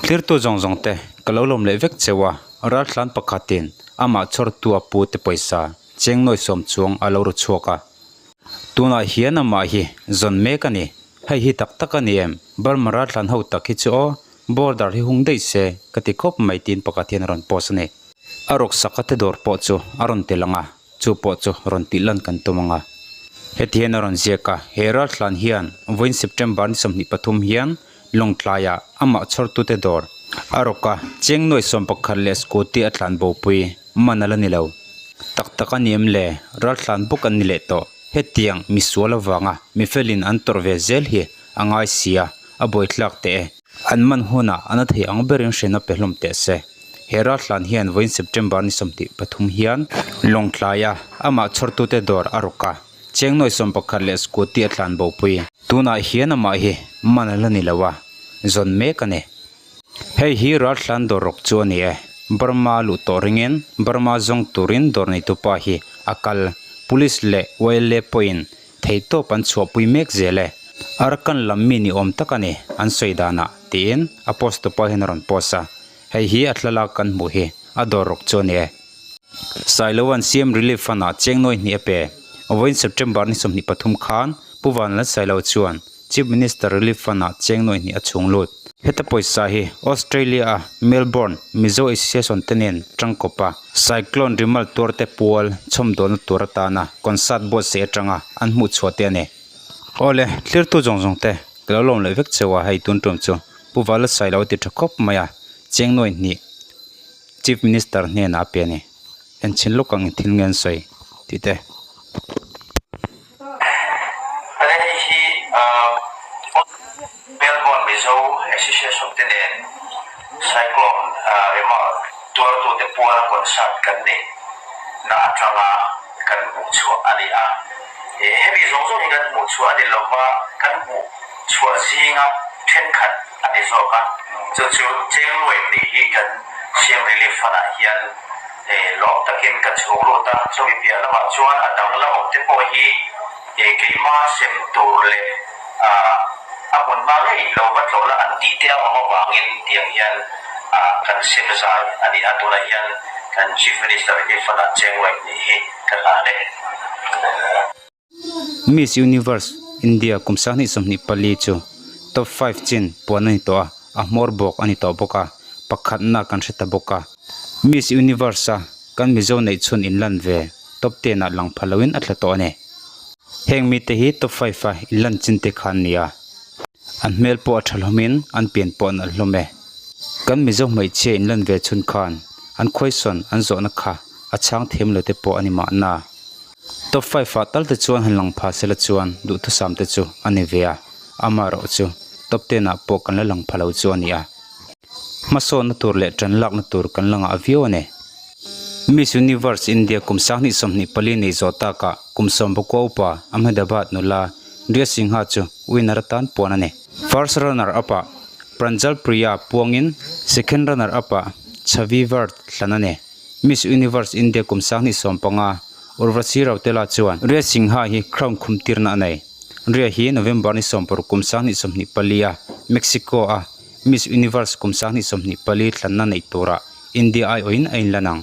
Thlirtu zawng zawng te ka lo lawm leh vek cheu a, raltlan pakhatin amah chhawrtu a pu te pawisa cheng nawi sawm chuang a lo ru chhuak a. Tunah hian amah hi zawn mek a ni. Hei hi tak tak a ni em? Burma raltlan ho tak hi chu aw, border hi hung daih se ka ti khawp mai tiin pakhat hian a rawn post a ni. A rawk saka te dawr pawh chu a rawn tel ang a, chu pawh chu rawn tih lan kan tum ang a. Heti hian a rawn ziak a, he raltlan hian vawiin September ni 23 hian Lawngtlaiah amah chhawrtute dawr a rawk a, cheng nuai 11 leh scooty a tlan bopui man a la ni lo. Tak tak a ni em le? Raltlan bawk an ni leh tawh. Hetiang misual avanga mifelin an tawrh ve zel hi a ngai si a, a buaithlak teh e. An man hunah a na thei ang berin hrena pe hlawm teh se. He raltlan hian vawiin September ni 23 hian Lawngtlaia amah chhawrtute dawr a rawk a, cheng nuai 11 leh scooty a tlan bopui. Tunah hian amah hi man a la ni lo a, zawn mek a ni. Hei hi raltlan dawr rawk chu a ni e. Burma luh tawh ringin Burma zawng turin dawr neitupa hi a kal. Police leh YLA pawhin theihtawp an chhuahpui mek zel e. Arakan lam mi ni awm tak a ni an sawi danah tiin a post tupa hian a rawn post a. Hei hi a thlalak kan hmuh hi a dawr rawk chu a ni e. Sailova'n CM Relief Fund-ah cheng nawi hnih a pe. Vawiin September ni 23 khan Pu Vanlal Sailo chuan Chief Minister Relief Fund-ah cheng nawi hnih a chhung lut. Heta pawisa hi Australia-a Melbourne Mizo Association te nen tangkawp a, Cyclone Rimal tuarte pual chhawmdawlna tur atana concert buatsaih atanga an hmuh chhuah te a ni. Awle, thlirtu zawng zawng te ka lo lawm leh vek cheu a, hei tun tum chu Pu Vanlal Sailo a ti tha khawp mai a, cheng nawi hnih Chief Minister hnenah a pe a ni. Enchhin lawk ang thil nge an sawi tih te. Hei hi Melbourne Mizo Association te nen Cyclone Remal tuartute puala concert kan neih na atanga kan hmuh chhuah a ni a. Hemi zawng zawng hi kan hmuh chhuah a ni lova, kan hmuh chhuah zinga thenkhat a ni zawk a. Chu chu Chengluai tih hi kan Siam Relief Fund-ah hian lawm takin ka chhung lut a. Chumi piah lamah chuan a dang la awm te pawh hi keima sem tur leh a hmun hma ngei lo va tlawh la an tih te a awm avangin tiang hian kan sem zai a ni a. Tunah hian kan Chief Minister Relief Fund-ah Chengluai tih hi ka hlan e. Miss Universe India kum 2024 chu top five chin puan a ni tawh a, a hmawr bawk a ni tawh bawk a, pakhatna kan hre ta bawk a. Miss Universe a kan Mizo neih chhun inlan ve top ten ah lang pha loin a tla tawh a ni. Heng mite hi top five a inlan chin te kha an ni a, an hmel pawh a tha hlawmin an pian pawh an alh hlawm e. Kan Mizo hmeichhia inlan ve chhun khan an khuaisawn an zawhna kha a chhang thiam lo te pawh a ni mahna. Top five ah tal te chuan han lang pha sela chuan duhthusam te chu a ni ve a, amaherawh chu top ten ah pawh kan la lang pha lo chu a ni a. Hmasawnna tur leh tan lakna tur kan la ngah viau a ni. Miss Universe India kum 2024 nei zawh takah kum 19 upa Ahmedabad nula Riya Singha chu winner atan puan a ni. First runner up ah Pranjal Priya puangin second runner up ah Chhavi Vard hlan a ni. Miss Universe India kum 2015 Urvashi Rautela chuan Riya Singha hi crown khum tirna a nei. Riya hi November ni 60 kum 2024 a Mexico a Miss Universe kum 2024 thlanna neih turah India aiawhin a inlan ang.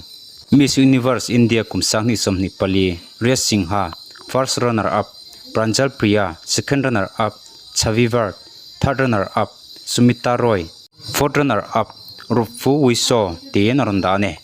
Miss Universe India kum 2024 Riya Singha, first runner up, Pranjal Priya, second runner up, Chhavi Vard, third runner up, Sumita Roy, fourth runner up, Rupfu Wiso tiin a rawn dah a ni.